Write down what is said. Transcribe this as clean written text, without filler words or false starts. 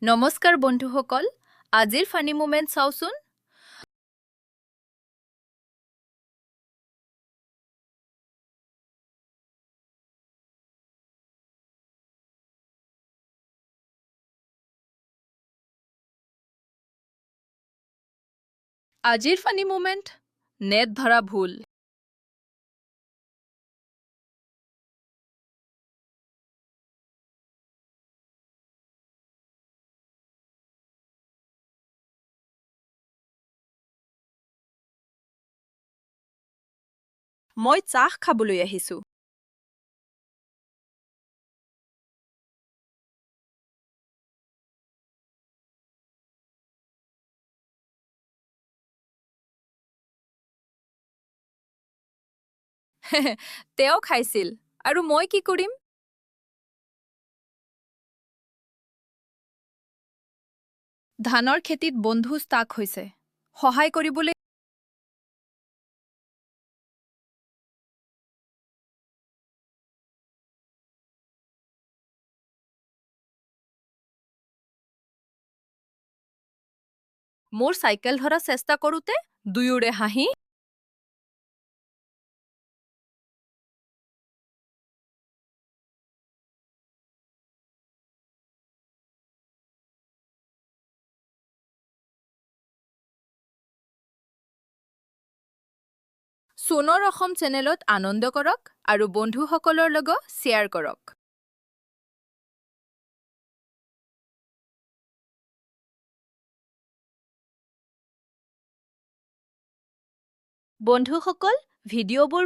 নমস্কাৰ বন্ধুসকল, আজিৰ ফানি মুমেণ্ট চাওচোন। আজিৰ ফানি মুমেণ্ট, নেট ধৰা ভুল। মই চাহ খাবলৈ আহিছো। তেওঁ খাইছিল আৰু মই কি কৰিম? ধানৰ খেতিত বন্ধু ষ্টাক হৈছে, সহায় কৰিবলৈ। মোৰ চাইকেল ধৰা চেষ্টা কৰোঁতে দুয়োৰে হাঁহি। সোণৰ অসম চেনেলত আনন্দ কৰক আৰু বন্ধুসকলৰ লগত শ্বেয়াৰ কৰক। বন্ধুসকল, ভিডিঅ'বোৰ